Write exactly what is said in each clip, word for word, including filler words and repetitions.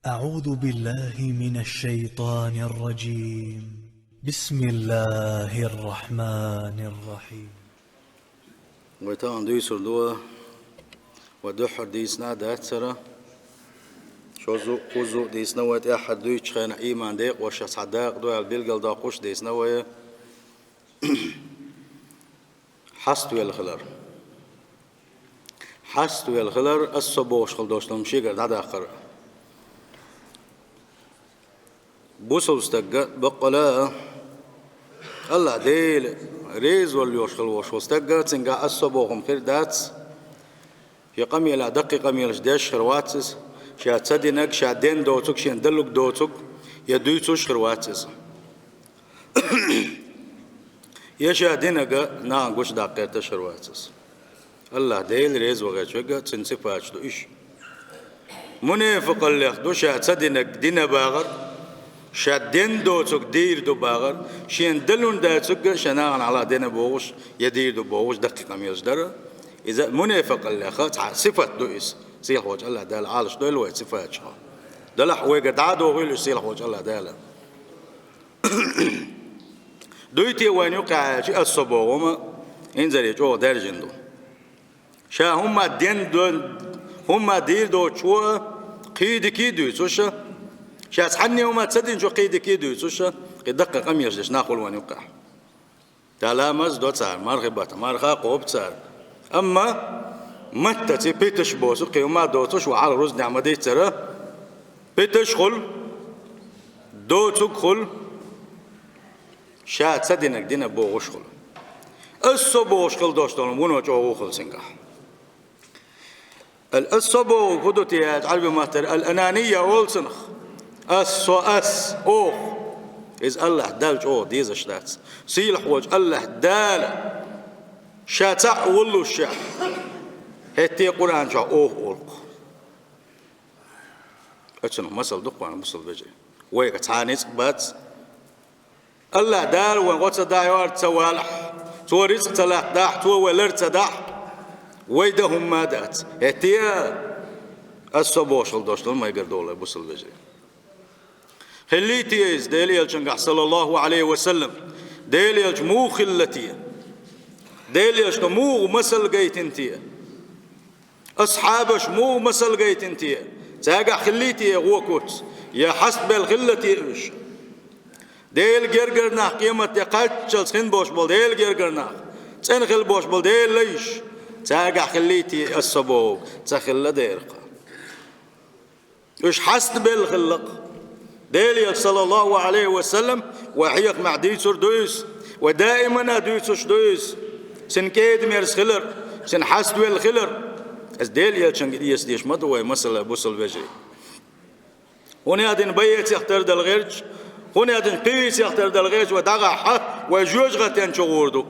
أعوذ بالله من الشيطان الرجيم. بسم الله الرحمن الرحيم. Вай тахана дуьйцур ду, вай дуьххьара дийцина а дац хӀара. Шозза а, кхузза а дийцина вай, тӀаьххьара дуьйцучу хенахь ийман декъош цхьа дакъа ду аьлла билгалдоккхуш дийцина вай. Хьаставелла хилар. Хьаставелла хилар, ас со бохуш хила долуш долу шегара дӀадаккхар. Бусалба стагга, баккъала а, АллахӀ Дела резавалла йолуш хила волуш волу стагга, цуьнгахь ас со бохург хир дац, я къамелехь даккхий къамелаш деш хир вац иза, ша ца динарг, ша ден доцург, шена далург доцург, я дуьйцуш хир вац иза. Я ша динарг нахана гучудаккха гӀерташ хир вац иза. АллахӀ Дела реза вахча верг, цуьнан сипаташ ду уьш. Мунепакъаллех ду ша ца динарг дина бахар, ша ден доцург дийр ду бахар, шена далун дацург ша нахана хьалха дина бохуш, я дийр ду бохуш, даккхий къамелаш дара. Иза мунепакъаллех цхьа сипат ду иза. Сийлахьчу АллахӀ Дала Ӏалашдойла вай сипаташха. Делахь вайга дӀа а дохийла уьш Сийлахьчу АллахӀ Дала. Дуй те вайна юккъехь аьлча, ас со боху хӀума инзаре чӀогӀа даьржина ду. Ша хӀумма ден до-, хӀумма дийр доцучо кхин дика а дуьйцуш, ша цхьанне хӀумма ца динчо кхин дика а дуьйцуш, кхин даккхий къамелаш деш нах хуьлу вайна юккъехь. Ша ламаз до цара, мархи бата, марха а кхобу цара. Амма маттаца питаш боцу, кхин хӀумма а доцуш, вай хьалха рузбанехь ма-дийццара, питаш хуьлу, доцург хуьлу, ша ца динарг дина бохуш хуьлу. Ас со бохуш хила долуш долу вуно чӀогӀа ву хуьлу цуьнгахь. Ал-, ас со бохург хӀун ду те аьлча, Ӏарбийн маттара ал-ананийя олу цунах. Ас, со, ас, оха. Иза АллахӀ Далла чӀогӀа дезаш дац. Сийлахьчу АллахӀ Дала ша цхьаъ воллушехь, хӀетте Къуръан чохь оха олу-кх. Оцунах масал ду-кх, бусалба вежарий. Вайга цхьа ницкъ бац. АллахӀ Дала вайн гӀо ца дайорца ца валахь, Цо рицкъ ца латтадахь, Цо вай лар ца дахь, вай дан хӀумма а дац. ХӀетте а ас со бохуш хила долуш ду, майгар долу бусалба вежарий. Хиллий те иза Делан Элчангахь, саллаллаху Ӏалайхи ва саллам? Делан Элча муха хилла те? Делан Элчано муха масал гайтина те? Асхьабаш муха масал гайтина те? Цаьргахь хиллий те гӀо, куц? Я хьастабелла хилла те уьш? Делан гергара нах, къематде кхаччалц хин болуш болу Делан гергара нах, цӀена хила болуш болу Делан лайш, цаьргахь хиллий те ас со бохург? Ца хилла дера-кх. Уьш хьастабелла хилла-кх. Делан Элча, саллаллаху Ӏалайхи ва саллам, вай хьехамехь дуьйцур ду иза, вай даимана дуьйцуш ду иза. Цуьнан кӀеда-мерза хилар, цуьнан хьаставелла хилар. Иза Делан Элчанга эца дезаш ма ду вай, масала, бусалба вежарий. ХӀунда аьлча боецех тардала гӀерташ, хӀунда аьлча певицех тардала гӀерташ вай дӀагӀахь, вай жоьжахатен чу гӀур ду.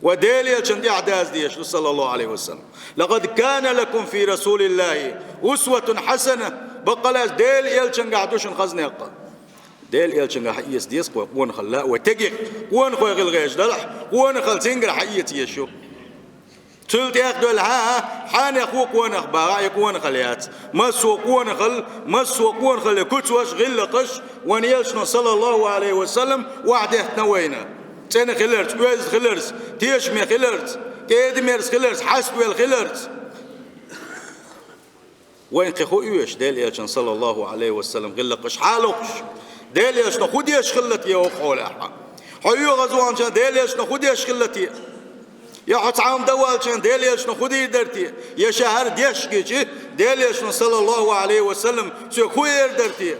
Вай Делан Элчанна тӀаьхьа даза дезаш ду, саллаллаху Ӏалайхи ва саллам. «Лакъад кана лакум фи Расулиллахи усватун хьасана». Баккъала а Делан Элчангахь ду шуна хаза некъ. Делан Элчангахь хьаэца деза-кх вай къонахалла а, вай стеган къонахой хила гӀерташ далахь, къонахалла цуьнгара хьаэца езаш ю. Цул тӀехь доьлла хьан, хьанех ву къонах бахахь, и къонахалла яц. Массо а къонахалла, массо а къонахаллин куьцаш, гӀиллакхаш вайн Элчано, саллаллаху Ӏалайхи ва саллам, охьадеттина вайна. ЦӀена хиларца, оьзда хиларца, тешаме хиларца, кӀеда-мерза хиларца, хьаставелла хиларца. Вайн кхин хӀун оьшу Делан Элчанан, саллаллаху Ӏалайхи ва саллам, гӀиллакхаш хьалохуш? Делан Элчано хӀун деш хилла те оха хьолехь? Хьо оьгӀазвахначохь Делан Элчано хӀун деш хилла те? Я хьо цхьа хӀума дан ваьлча Делан Элчано хӀун дийр дара те? Я ша хӀара деш гича Делан Элчано, саллаллаху Ӏалайхи ва саллам, соьга хӀун эр дара те?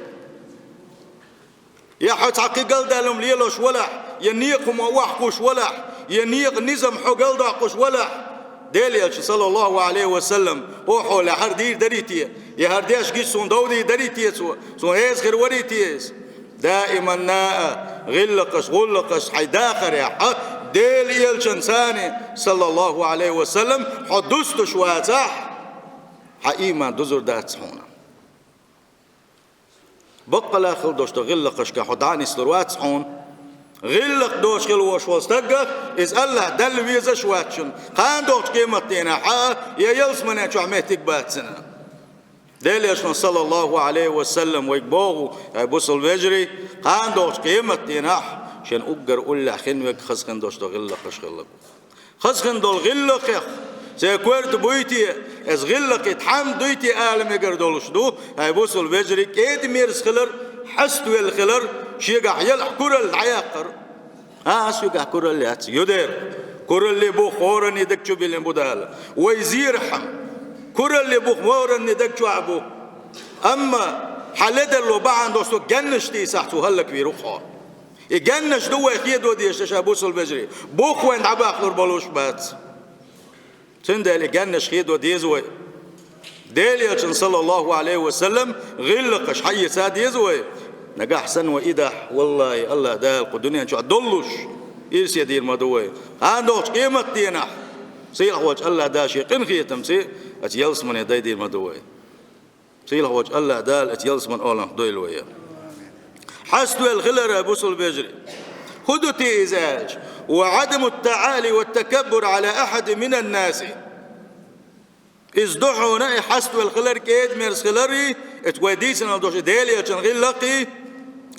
Я хьо цхьа кхин галдаьлла хӀума лелош валахь, я некъа хӀума охьакхуьуш валахь, я некъан низам хьо галдоккхуш валахь, Делан Элчано, саллаллаху Ӏалайхи ва саллам, оха хьолехь хӀара дийр дарий те? Я хӀара деш гича суна дов дийр дарий те цо? Суна хӀеза хир варий те иза? Даиманна а гӀиллакхаш, гӀуллакхаш хьайн дахарехь, Делан Элчанца, саллаллаху Ӏалайхи ва саллам, хьо дустуш вацахь, хьан ийман дузур дац хьуна. Баккъала а хила долуш долу гӀиллакхашкахь хьо дӀа а нислур вац хьуна. ГӀиллакх доцуш хила волуш волу стаг, иза АллахӀ Далла везаш вац шуна. Кхана догӀучу къематдийнахь а, я ялсаманин чохь меттиг бац цуьнан. Делан Элчано, саллаллаху Ӏалайхи ва саллам, вайга боху, хӀай бусалба вежарий, кхана долчу къематдийнахь шен уггар уллехь хин верг хаза хин долуш долу гӀиллакхаш хилла. Хаза хин долу гӀиллакхех церан коьрта буй те, иза гӀиллакхе тхьамда дуй те ала мегар долуш ду, хӀай бусалба вежарий, кӀеда-мерза хилар, хьаставелла хилар, шегахь елахь куралла дӀаяккхар. А, ас юкъахь куралла яц, ю дера. Куралле бух хӀоранне даг чу биллина бу Дала. Вай зерхьама. Куралле бух хӀоранне даг чохь бу. Амма хьан ледарло бахьана долуш цу геннаш тийсахь, цу хӀаллаквийр ву хьо. И геннаш ду вай хедо дезаш, ша бусалба вежарий. Бух вайн дӀабахлур болуш бац. Цундела и геннаш хедо деза вай. Делан Элчан, саллаллаху Ӏалайхи ва саллам, гӀиллакхаш хьаэца деза вай. Нагахь санна вай и дахь, валлахӀи, АллахӀ Дала кху дуьнен чохь доллуш ирсе дийр ма ду вай. Кхана долчу къематдийнахь сийлахь волчу АллахӀ Дала шен къинхетамца оцу ялсамане дайдийр ма ду вай. Сийлахь волчу АллахӀ Дала оцу ялсаман оланах дойла вай. Хьаставелла хилар, бусалба вежарий. ХӀун ду те иза аьлча? وعدم التعالي والتكبر على أحد من الناس. Иза ду хьуна и хьаставелла хилар, кӀеда-мерза хилар, и, оцу вай дийцина долуш и Делан Элчан гӀиллакхий,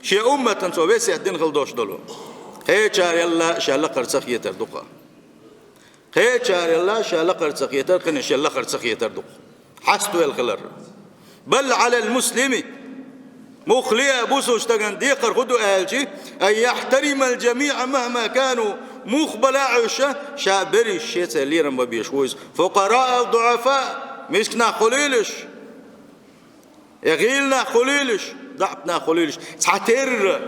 шен умматана цо весет дина хила долуш долу. Кхечарелла ша лакхара ца хетар ду-кх. Кхечарелла ша лакхара ца хетар, кхин шен лахара ца хетар ду-кх. Хьаставелла хилар. بل على المسلم. Муххале а бусалба стагана декхар хӀун ду аьлча, أن يحترم الجميع مهما كانوا, муха бала а Ӏуьйш, ша берриш шеца лерам бан безаш ву иза. فقراء أو ضعفاء, мисканах хуьлийла уьш, я гӀийла нах хуьлийла уьш, даӀпа нах хуьлийла уьш, цхьатерра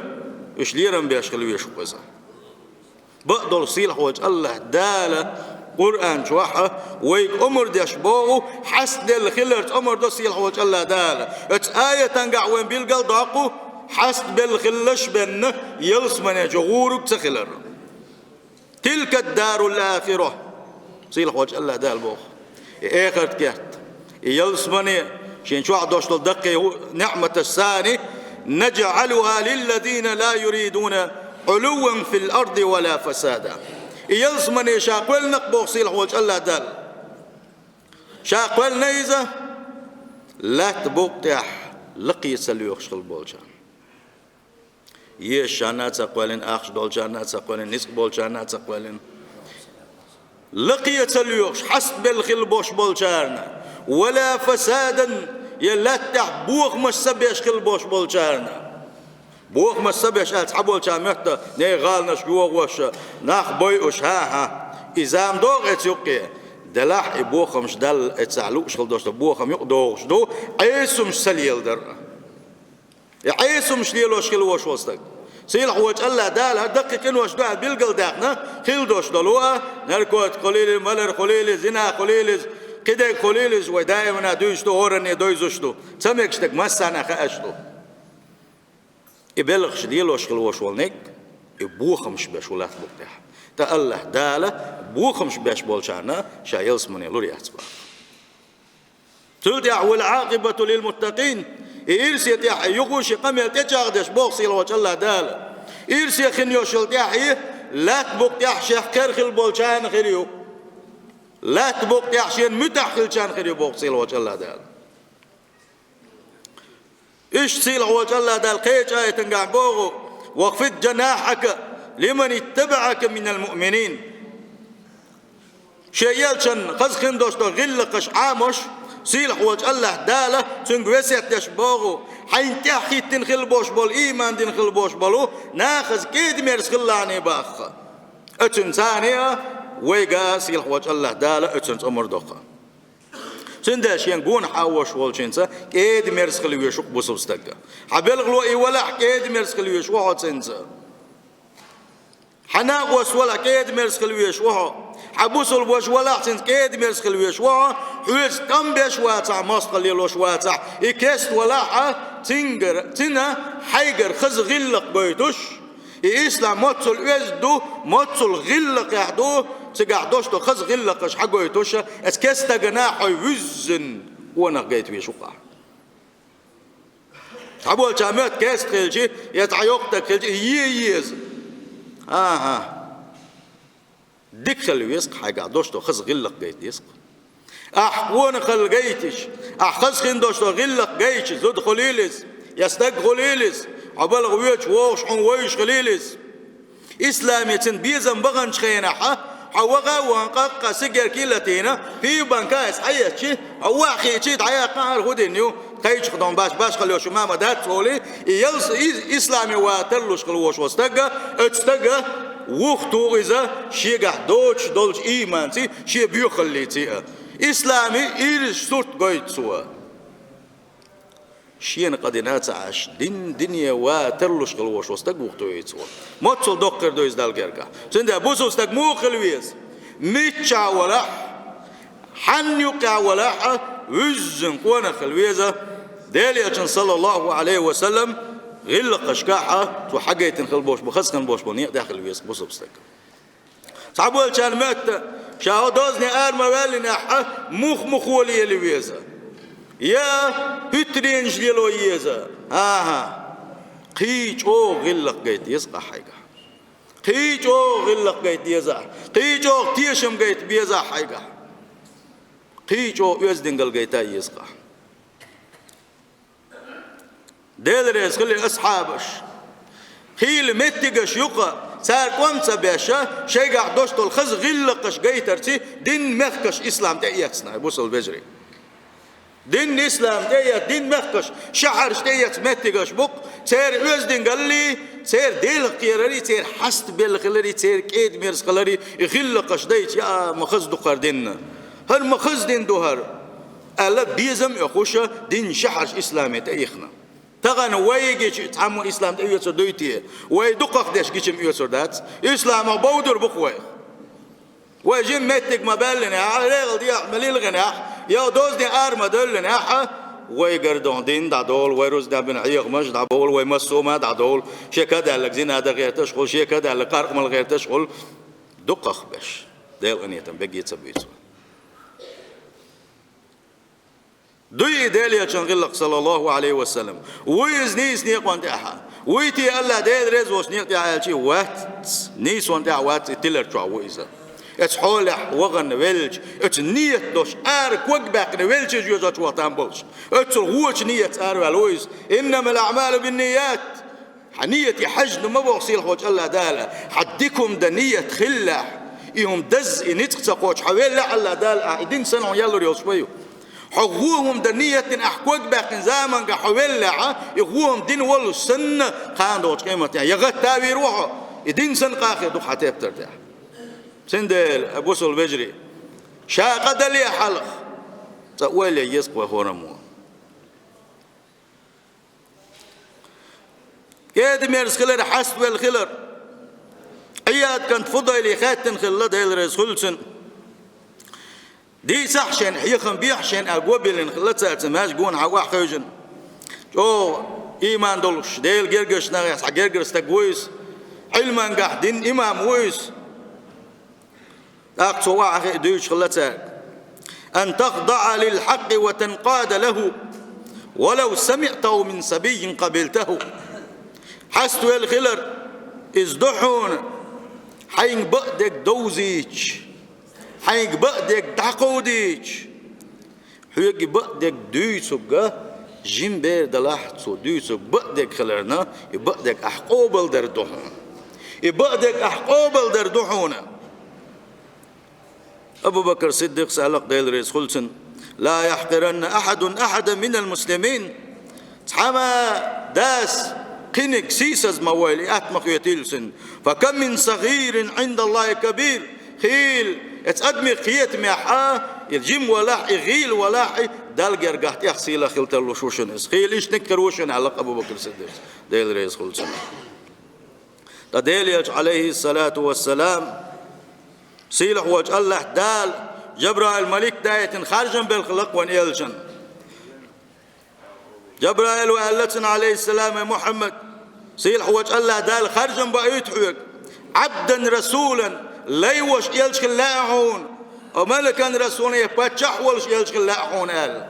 уьш лерам беш хила везаш ву иза. Бакъдолу сийлахь волчу АллахӀ Дала Къуръан чохь вайга омра деш боху, хьаставелла хиларца омра до сийлахь волчу АллахӀ Дала. Оцу аятангахь вайн билгал доккху, хьаставелла хилалаш бен ялсамане чу гӀур ца хилар. تلك الدار الآخرة. Сийлахь волчу АллахӀ Дала боху. И эхарт кехат, и ялсамане, шен чохь долуш долу даккхий неӀматаш санна, نجعلها للذين لا يريدون علوا في الأرض ولا فسادا. И ялсамане ша кхоьллина-кх боху сийлахь волчу АллахӀ Дала. Ша кхоьллина иза лаьтта букъ тӀехь лакхе ца лоьхуш хила болчарна. Езачарна а ца кхоьллина, ахча долчарна а ца кхоьллина, ницкъ болчарна а ца кхоьллина. Лакхе ца лоьхуш, хьаставелла хила бош болчарна. ولا فسادا, я лаьтта тӀехь бохамаш ца беш хила бош болчарна. Бохамаш ца беш аьлла, цхьаболчарна моьтту, нехан гӀаланаш йохош, нах бойуш, хӀан-хӀа. И зама догӀу эцу юккъе. Делахь и бохамаш Далла эццахь лууш хила дош ду, бохам юкъа догӀуш ду, Ӏесумаш ца леладар а. И Ӏесумаш лелош хила вош волу стаг. Сийлахь волчу АллахӀ Дала хӀара даккхий къинош ду аьлла билгалдаьккхина, хила дош долу а, наркотик хуьлийла, малар хуьлийла, зина хуьлийла, кхидерг хуьлийла, вай даимана дуьйцуш ду, хӀоранне дойзуш ду. Ца мегаш дерг массарна а хууш ду. И белхаш лелош хила вош волу ниг, и бохамаш беш ву лаьтта букъ тӀехь. ТӀаккха АллахӀ Дала бохамаш беш болчарна ша ялсамане лур яц боху. Цул тӀаьхьа والعاقبة للمتقين. И ирсе тӀехь юха шен къамел тӀечӀагӀдеш боху сийлахь волчу АллахӀ Дала. Ирсе хин йолчул тӀаьхьа лаьтта букъ тӀехь шех кхер хила болчарна хир ю. Лаьтта букъ тӀехь шена муьтӀахь хилчарна хир ю боху сийлахь волчу АллахӀ Дала. Иштта сийлахь волчу АллахӀ Дала кхечу аятангахь боху: واخفض جناحك لمن اتبعك من المؤمنين. Шен элчан хаза хин долуш долу гӀиллакхаш Ӏамош, сийлахь волчу АллахӀ Дала цуьнга весет деш боху, хьайна тӀаьхьахӀиттина хила бош болу, ийман дина хила бош болу нахаца кӀеда-мерза хилалахьаний боху. Оцуьнан царна а, вайга а сийлахь волчу АллахӀ Дала оцуьнца омра доккху. Цундела шен гонахьа вош волчуьнца кӀеда-мерза хила везаш ву бусалба стаг. Хьан белхало и валахь, кӀеда-мерза хила везаш ву хьо цуьнца. Хьан накъост валахь, кӀеда-мерза хила везаш ву хьо. Хьан бусалба ваша валахь, цуьнца кӀеда-мерза хила везаш ву хьо. Хьоьца тӀом беш вацахь, мостагӀалла лелош вацахь, и кеста валахь а, цуьнгара, цуьнан хьайгара хаза гӀиллакх гойтуш. И ислам моццул оьзда ду, моццул гӀиллакхехь ду, цигахь долуш долу хаза гӀиллакхаш хьан гойтуш, эцу кеста стагана хьо вуьззина къонах гайта везаш ву-кх ахь. Цхьаболчарна моьтту кеста хилча, я цхьа йоккха стаг хилча, е еза. АхӀа. Дика хила веза-кх, хьайгахь долуш долу хаза гӀиллакх гайта деза-кх. Ахь къонахалла гайташ, ахь хаза хин долаш дола гӀиллакх гайташ, зуда хуьлийла иза, я стаг хуьлийла иза, хьо балха воьдуш вогӀуш хьуна вевзаш хилийла иза. Исламе цун безам баханчу хенахь, хьо ваха а вахана, къаккха сигаркий а латийна, пиво-банка а иза хьаэцчи, хьо охьахиъчи, дӀаяьккхина, хӀара хӀун дина ю, кхечух дон баш-, башхалла йолуш ма дац олий, и ялс-, и-, исламе ва тарлуш хила волуш волу стага, оцу стага вухатуху иза шегахь доцуш долчу ийманций, шен боьхаллиций а. Исламе ирча сурт гойту цо. Шена къа дина а ца Ӏаш, дин, дине ва тарлуш хила волуш волу стаг вухатуьйту цо. Моццул доккха хир ду иза Далла гергахь. Цундела бусалба стаг муха хила веза? Миччахь валахь, хьанна юккъехь валахь а, вуьззина къонах хила веза. Делан Элчанан, саллаллаху Ӏалайхи ва саллам, гӀиллакхашкахь а, цо хьагайтина хила болуш бу, хаза хила болуш бу некъа тӀехь хила веза бусалба стаг. Цхьаболчарна моьтту, ша хӀокху дозане ара ма ваьллинехь а, мух-муха лела веза, я хӀуьттаренаш лело еза. ХӀан-хӀа, кхин чӀогӀа гӀиллакх гайта еза-кх ахь хьайгахь. Кхин чӀогӀа гӀиллакх гайта еза ахь. Кхин чӀогӀа тешам гайта беза ахь хьайгахь. Кхин чӀогӀа оьздангалла гайта еза-кх ахь. Дела реза хуьлда асхьабаш. Хийла меттигаш ю-кх, цара кӀом ца беш, шайгахь долуш долу хаза гӀиллакхаш гайтарций динан мехкаш ислам тӀе а эцна, бусалба вежарий. Динан ислам тӀе а эцна, динан мехкаш, шахьарш тӀе а эцна меттигаш бу-кх, церан оьздангаллий, церан Делах кхерарий, церан хьастабелла хиларий, церан кӀеда-мерза хиларий, и гӀиллакхаш дайча, я, ма хаза ду-кх хӀара дин. ХӀара ма хаза дин ду хӀара, аьлла, безам а оьхуш, динан шахьарш исламе тӀе а ихна. Тахана вай гича цхьаммо ислам тӀе оьцур дуй те? Вай дукхах деш гича-м оьцур дац. Исламах бовдур бу-кх вай. Вай жима меттиг ма баьллинехь, регӀал дехьа ма лилгӀинехь, я дозане ара ма девллинехь, вай гардон дин дӀадолу, вай рузбан бина хьехамаш дӀаболу, вай массо а ма дӀадолу, шен кад аьлларг зина дан гӀерташ хуьлу, шен кад аьлларг къаркъамал гӀерташ хуьлу. Дукхах беш, Делан къинхетам бегге ца буьйцу. Дуй и Делан Элчанан гӀиллакх, саллаллаху Ӏалайхи ва саллам? Вуй иза нийса некъон тӀехь? Вуй те АллахӀ Дела реза волчу некъа тӀехь аьлча, вац, нийсонна тӀехь вац, и тилар чохь ву иза. Оцу хьолехь вахана велча, оцу ният долуш ара ког баьккхина велча, жоьжахати вахана болуш, оццул гӀочу ниятца араваьлла ву иза. «Иннамал аӀмалу бинният». Хьан нийяте хьаьжна ма боху сийлахьволчу АллахӀ Дала, хьан дика хӀума дан нийят хиллехь, и хӀума дазза, и ницкъ ца кхочуш хьо веллехь АллахӀ Дала, ахь и дин санна хьуна ялур йолуш ма ю. Хьо вон хӀума дан нийят дина ахь ког баьккхина заманга хьо веллехь, и вон хӀума дина волуш санна, кхана долчу къематехь я гӀатта а вийр ву хьо, и дин санна къахе ду хьан тептар тӀехь. Цундела, бусалба вежарий, ша къа дале хьалха, цкъа ойла ян еза-кх вай хӀораммо. КӀеда-мерза хилар, хьаставелла хилар. Ӏияд кӀант Фудайли хаьттина хилла, Дела реза хуьлда цунна. Дийцахь шайна, хьехам бехьа шайна аьлла, го биллина хилла цаьрца, маьждиг гонаха охьахевшина. ЧӀогӀа ийман долуш, Делан гергарчу нахех цхьа гергара стаг ву иза. Ӏилманехь динан имам ву иза. ТӀаккха цо охьахиъна дуьйцуш хилла цаьрга: «Ан тахдаӀа лил хьакъи ва танкъада лахӀу, ва лав самиӀтахӀу мин сабиййин къабилтахӀу». Хьаставелла хилар, иза ду хьуна, хьайга бакъдерг довзийча, хьайга бакъдерг дӀакховдийча, хьоьга и бакъдерг дуьйцург жима бер далахь, цо дуьйцург бакъдерг хиларна, и бакъдерг ахь къобалдар ду хьуна. И бакъдерг ахь къобалдар ду хьуна. Абу Бакр Сиддикъас аьлла-кх, Дела реза хуьлда цунна: «Ла яхькъиранна ахьадун ахьадан минал муслимин». Цхьамма а дас кхиниг сийсаз ма войла, и атта ма хетийла цуьнан. «Фа кам мин сагӀирин ӀиндаллахӀи кабир». Хийла, оцу адамийн кхетамехь а, и жима валахь, и гӀийла валахь, и Далла гергахь тӀех сийлахь хила тарлуш ву шуна иза. Хийла иштаниг хир ву шуна, аьлла-кх Абу Бакр Сиддикъас, Дела реза хуьлда цунна. Ткъа Делан Элча, Ӏалайхиссалату вассалам, сийлахь волчу АллахӀ Дала Жабраил малик даийтина харжам белла хилла-кх вайн Элчанна. Жабраила аьлла цунна, Ӏалайхиссалам: «Ай Мухьаммад, сийлахь волчу АллахӀ Дала харжам баийтина хьоьга, Ӏабдан расулан, лай волуш элча хила лаьа хьуна, ва малакан расулан, я паччахь волуш элча хила лаьа хьуна», – аьлла.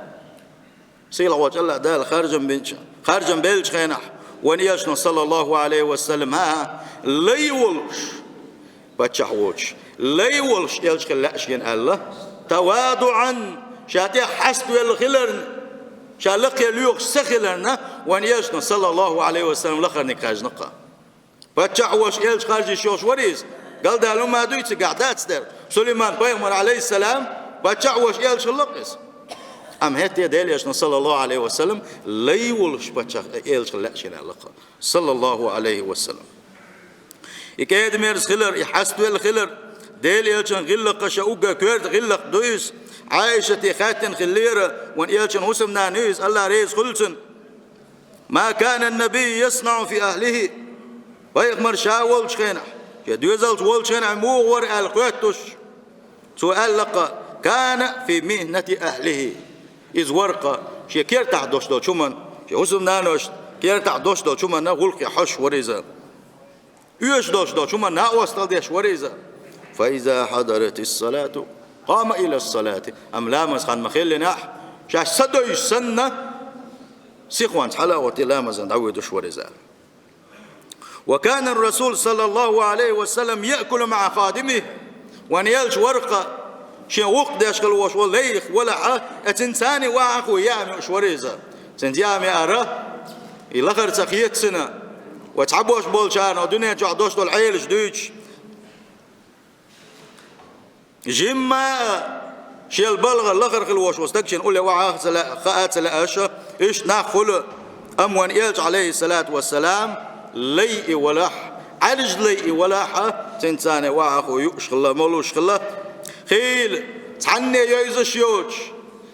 Сийлахь волчу АллахӀ Дала харжам бинчу, харжам беллачу хенахь, вайн Элчано, саллаллахӀу Ӏалайхи ва саллам, хӀа, лай волуш, паччахь воцуш, лай волуш элча хила лаьа шена аьлла, тавадуӀан Ша тӀехьа хьаставелла хиларна, ша лакхе лоьхуш ца хиларна, вайн элчано, саллаллаху Ӏалайхи ва саллам, лахарниг хаьржина-кх. Паччахь волаш, элча харжа йиш йолаш вар иза. Галдаьлла хӀума дуй цигахь, дац дера. Сулайман-пайхамар, Ӏалайхиссалам, паччахь волаш, элча хилла-кх иза. Амма хӀетте Даьла элчано, саллаллаху Ӏалайхи ва саллам, лай волаш паччахь, элча хила лаьа шена аьлла-кх, саллаллаху Ӏалайхи ва саллам. И кӀеда-мерза хилар, и хьаставелла хилар, Даьла элчан гӀиллакхашха уггар коьрта гӀиллакх ду иза. Ӏайшате хаьттина хиллера, вайн элчан хӀусамнана ю иза, АллахӀ реза хуьлда цунна: «ما كان النبي يصنع في أهله». Пайхамар ша волчу хенахь, шен доьзалца волчу хенахь муха вара аьлла хоьттуш, цо аьлла-кх: «كان في مهنة أهله». Иза вара-кх шен кертахь долуш долчу хӀуманна, шен хӀусамнаношна кертахь долуш долчу хӀуманна гӀуллакхе хьожуш вара иза. Оьшуш долуш долчу хӀуманна накъосталла деш вара иза. «فإذا حضرت الصلاة قام إلى الصلاة». Амма ламазан хан ма-хиллинехь, шаьш са девзаш санна, сихонца хьала а гӀоттий, ламазна дӀавуьйдуш вара иза. «وكان الرسول صلى الله عليه وسلم يأكل مع خادمه». Вайн элча вара-кх шен гӀуллакх деш хилла волуш волу лайх валахь, э, цуьнца цхьаьна охьахуьйсуш яа муьлш вара иза. Цуьнца яа меара, и лахара ца хета цуьнан, вай цхьаболуш болчарна дуьнен чохь долуш долу хьелаш дуьйцуш. Жимма а шел балгӀа лахара хилла волуш волу стаг шена улле охьа а ца лаьа, хаа а ца лаьа аша, иштта нах хуьлу, амма вайн элча, Ӏалайхиссалату вассалам, лай и валахь, Ӏаьржа лай и валахь, цуьнца цхьаьна охьахуьйсуш хилла, молуш хилла. Хийла, цхьанне йовзаш йоцуш,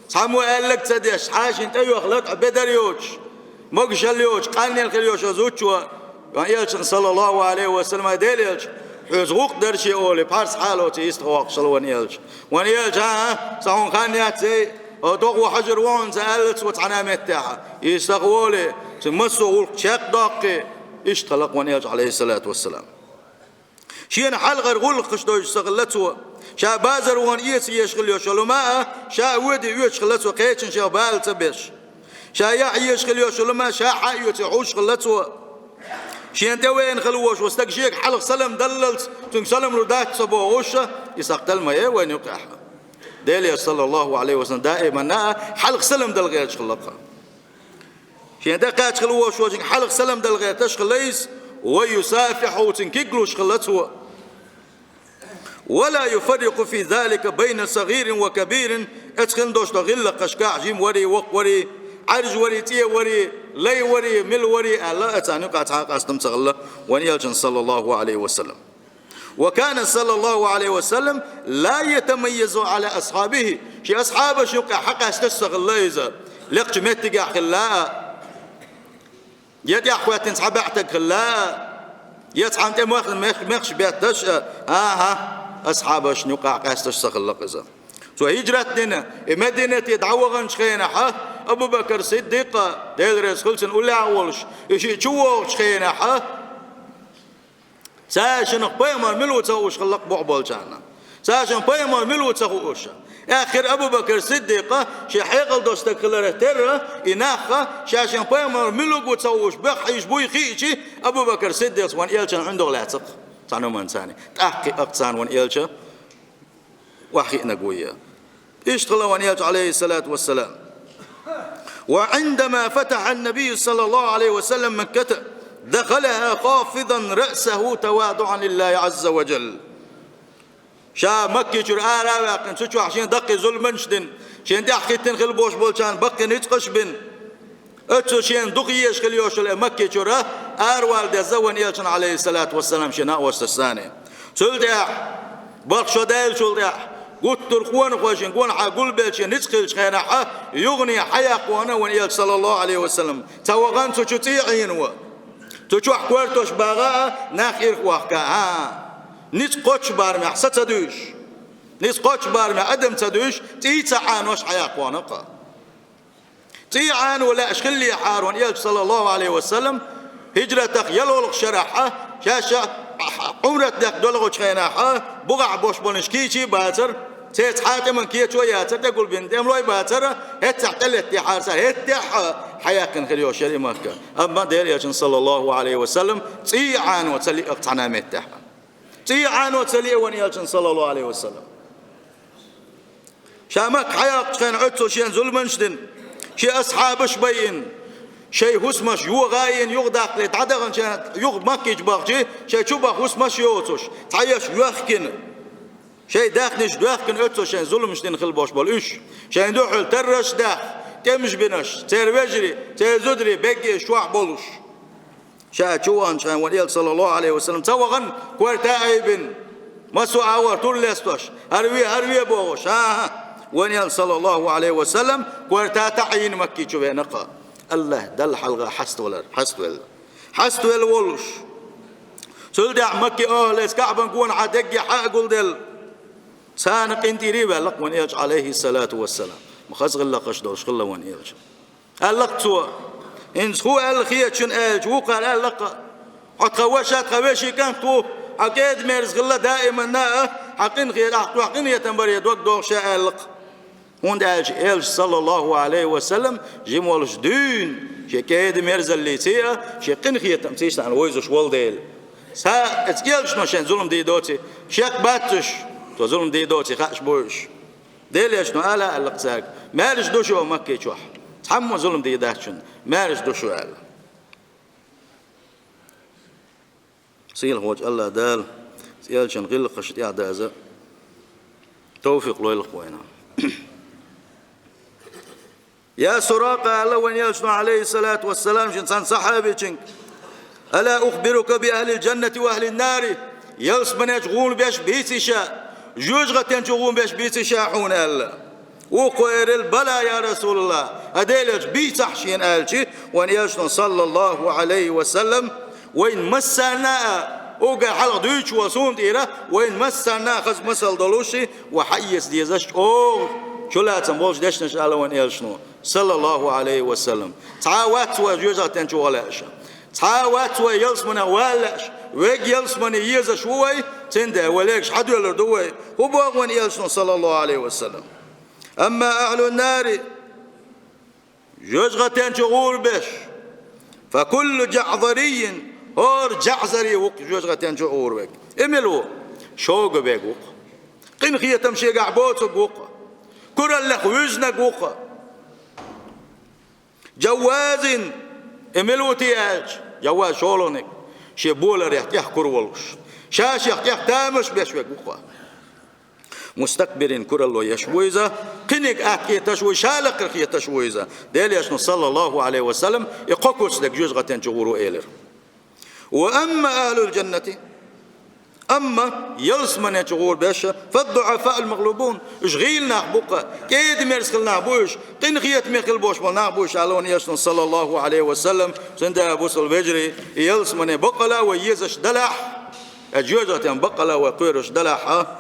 цхьаммо аьлларг ца деш, цхьа шена тӀейоьхна латӀа бедар йоцуш, могушалла йоцуш, къанъелла хилла йолуш йолу зудчо, вайн элчанна, саллаллаху Ӏалайхи ва саллам: «Ай Делан элча, хьоьца гӀуллакх дара шен», — олий, пхьарс хьалоций, йистехь воккхуш хилла вайн элча. Вайн элча: «ХӀан, сан хьуна хан яц, эй, хьо догӀа ван хьажар ву хьуна», — аьлла цо цхьана а меттехь. Йистехь волий, цуьнан массо а гӀуллакх чекхдоккхий, иштта хилла-кх вайн элча, Ӏалайхиссалату вассалам. Шена хьалхара гӀуллакхаш дойтуш ца хилла цо. Ша базар вахана эца езаш хилла йолуш йолу хӀума а, ша а воьдий оьцуш хилла цо, кхечанна шех бала ца беш. Ша яхь езаш хилла йолуш йолу хӀума а, ша хьа а оьций хьуьйсуш хилла цо. Шена тӀевеана хилла волуш волу стаг шега хьалха салам даллалц, цуьнга салам лур дац ца бохуш, и схьа кхел ма яй вайна юкъахь. Делан элча, саллаллаху Ӏалайхи ва саллам, даиманна а хьалха салам дала гӀерташ хилла-кх. Шена тӀекхаьчча хилла волуш волчуьнга хьалха салам дала гӀерташ хилла иза, «ويصافحه», цуьнан куьг луш хилла цо. «ولا يفرق في ذلك بين صغير وكبير», оцу хилла долуш долу гӀиллакхашкахь жима варий, воккха варий, Ӏаьржа варий, цӀе варий, лай варий, мила варий аьлла, оцарна юкъахь цхьа а къастам ца хилла вайн элчанна, саллаллаху Ӏалайхи ва саллам. «وكان صلى الله عليه وسلم لا يتميز على أصحابه». Шен асхьабашна юкъахь хьакъаьсташ ца хилла иза, лекхачу меттигехь хилла а, я тӀаьхьахӀоьттина цхьа баьӀтаг хилла а, я цхьанна тӀе мох-, мех-, мехаш бетташ а, ахьа, асхьабашна юкъахь къаьсташ ца хилла-кх иза. Цо хӀижрат дина, и Мадинате дӀаваханчу хенахь, Абу-Бакр Сиддикъ, Дела реза хуьлда цунна, уллехь а волуш, и шиъ чу вогӀучу хенахь, цаьршиннах пайхамар мила ву ца хууш хилла-кх боху болчарна. Цаьршиннах пайхамар мила ву ца хууш. Эххар Абу-Бакр Сиддикъа шен хьекъал долуш стаг хиларх терра, и нах, шаьршиннах пайхамар мила ву ца хууш, беххьийш буй хиъчи, Абу-Бакр Сиддикъас вайн элчанна ӀиндагӀ лаьцна-кх цхьана хӀуманца. ТӀаккха кхин а царна вайн элча охьахиънарг вуй. Иштта хилла вайн элча, Ӏалайхиссалату вассалам. «وعندما فتح النبي صلى الله عليه وسلم مكة دخلها خافضا رأسه تواضعا لله عز وجل». Ша Маккичуьра ара а ваьккхина, цу чохь шен даккхий зуламаш дина, шен тӀаьхьахӀиттина хилла болуш болчарна баккхий ницкъаш а бина, оццул шена дукха езаш хилла йолуш йолу Маккичуьра аравала дезна вайн элчанна, Ӏалайхиссалату вассалам, шен накъосташца. Цул тӀаьхьа, балха шо даьллачул тӀаьхьа, гуттара къонахой шен гонахьа гулбелла шен ницкъ хиллачу хенахь, юхане хьаяккха вахана вайн элча, саллаллаху Ӏалайхи ва саллам. Цхьа вахана цу чу цӀий Ӏийна ван. Цу чохь коьртош багӀа а, нах ирх вахка а. Ницкъ кхоччу барамехь са ца дуьйш, ницкъ кхоччу барамехь адам ца дуьйш, цӀий ца Ӏанош хьаяккха вахана-кх. ЦӀий Ӏано лаьаш хиллехьара вайн элча, саллаллаху Ӏалайхи ва саллам, хӀижратах ялхолгӀачу шарахь, шаьш Ӏумрат даккха долхучу хенахь, бухахь болуш болу уьш кийча а бацара, церан цхьа а тӀеман кечо а яцара, тӀегулбина тӀемалой а бацара, хӀетахь тӀелеттехьара цара, хӀетахь хьаяьккхина хир йолуш яра и Макка. Амма Делан элчанна, саллаллаху Ӏалайхи ва саллам, цӀий Ӏано ца лиъна-кх цхьана а меттехь. ЦӀий Ӏано ца лиъна вайн элчанна, саллаллаху Ӏалайхи ва саллам. Ша Макка хьайоьлхучу хенахь оццул шен зуламаш дина, шен асхьабаш байина, шайн хӀусамаш йохайина, юхадаккхале дӀадаханчу хенахь юха Маккичу бахча, шайн чу баха хӀусамаш йоцуш, цхьаерш йоьхкина, шайн даьхнаш доьхкина оццул шен зуламаш дина хила болуш болу уьш. Шайна дуьхьал тарраш а даьхна, тӀемаш бинарш, церан вежарий, церан зударий бегге чохь болуш. Ша чу ваханчу хенахь вайн Элча, саллаллаху Ӏалайхи ва саллам, ца вахана, корта а айбина, массо а агӀор тур лестош, хӀара ве, хӀара ве бохуш, хӀан-хӀа, вайн Элча, саллаллаху Ӏалайхи ва саллам, корта а таӀийна Макки чу веана-кх. АллахӀ Далла хьалха хьаставалар, хьаставелла. Хьаставелла волуш. Цул тӀаьхьа Макки охӀлайца КаӀбан гонахьа дегге хьа а гулделла, царна къинтӀера а ваьлла-кх вайн Элча, Ӏалайхиссалату вассалам. Ма хаза гӀиллакхаш долуш хилла вайн Элча. Аьлла-кх цо: «ХӀинца хӀун аьлла хета шуна?» аьлча, вукхара аьлла-кх: «Хьо тхан ваша, тхан вешин кӀант ву, хьан кӀеда-мерза хилла даиманна а, хьан къинхе-, ахь кхуьнан къинхетам баре дог догӀуш я», аьлла-кх. ХӀунда аьлча Элча, саллаллаху Ӏалайхи ва саллам, жима волуш дуьйна шен кӀеда-мерзаллица а, шен къинхетамца а царна вевзаш волу дела. Сан оцу Элчано шен зулам дийр доций шек бац уьш, цо зулам дийр доций хууш бу уьш. Делан Элчано ала аьлла-кх цаьрга: «Маьрша ду шу Макки чохь. Цхьаммо зулам дийр дац шуна. Маьрша ду шу», аьлла. Сийлахьчу АллахӀ Дала Элчан гӀиллакхашна тӀаьхьадаза товфикъ лойла-кх вайна. «Я Суракъа», аьлла вайн Элчано, Ӏалайхиссалату вассалам, шен цхьана сахьабичуьнга: «Ала ухбирука би ахӀлил жаннати ва ахӀлин нари? Ялсаманечу гӀур беш бийций ша, жоьжахатен чу гӀур беш бийций ша хьуна?» аьлла. Вукхо элира: «Бала, я РасулаллахӀ, хӀай Делан Элча, бийцахь шена», аьлча, вайн Элчано, саллаллаху Ӏалайхи ва саллам, вайна массарна а, уггар хьалха дуьйцуш волу суна тӀера, вайна массарна а хаза масал долуш, вай хьаэца дезаш чӀогӀа чулацам болчу дешнаш аьлла вайн Элчано, саллаллаху Ӏалайхи ва саллам. Цхьа а вац вай жоьжахатен чу ваха лаьаш. Цхьа а вац вай ялсаманех вала лаьаш. Вайга ялсамане езаш ву вай, цундела вай легаш хьадоьллур ду вай. ХӀун боху вайн Элчано, саллаллаху Ӏалайхи ва саллам? Амма ахӀлун нари, жоьжахатен чу гӀур беш, фа куллу жаӀзариййин, хӀора жаӀзари ву-кх жоьжахатен чу гӀур верг. И мила ву? Шога верг ву-кх. Къинхетам шегахь боцург ву-кх. Кураллех вуьзнарг ву-кх. Жаввазин, и мила ву те аьлча, жавваз шолгӀаниг, шен боларех тӀех кура волуш, ша шех тӀех тамаш беш верг ву-кх. Мустакбирин, куралла еш ву иза, кхиниг атта хеташ ву, ша лакхара хеташ ву иза. Делан Элчано, саллаллаху Ӏалайхи ва саллам, и кхо куц дерг жоьжахатен чу гӀур ву элира. Ва амма ахӀлул жаннати, амма ялсамане чу гӀур беш, фад-дуӀафаул магълубун, уьш гӀийла нах бу-кх, кӀеда-мерза хилла нах бу уьш, къинхетаме хила болуш болу нах бу уьш, аьлла вайн Элчано, саллаллаху Ӏалайхи ва саллам. Цундела, бусалба вежарий, и ялсамане бакъала вай езаш делахь, и жоьжахатен бакъала вай кхоьруш делахь а,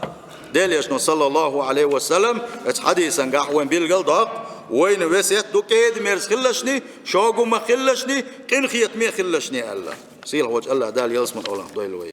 Делан Элчано, саллаллаху Ӏалайхи ва саллам, оцу хьадисангахь вайн билгал доккху, вайна весет ду кӀеда-мерза хилалашний, шога хӀума хилалашний, къинхетаме хилалашний аьлла. Сийлахьчу АллахӀ Дала ялсамане олахь дойла вай.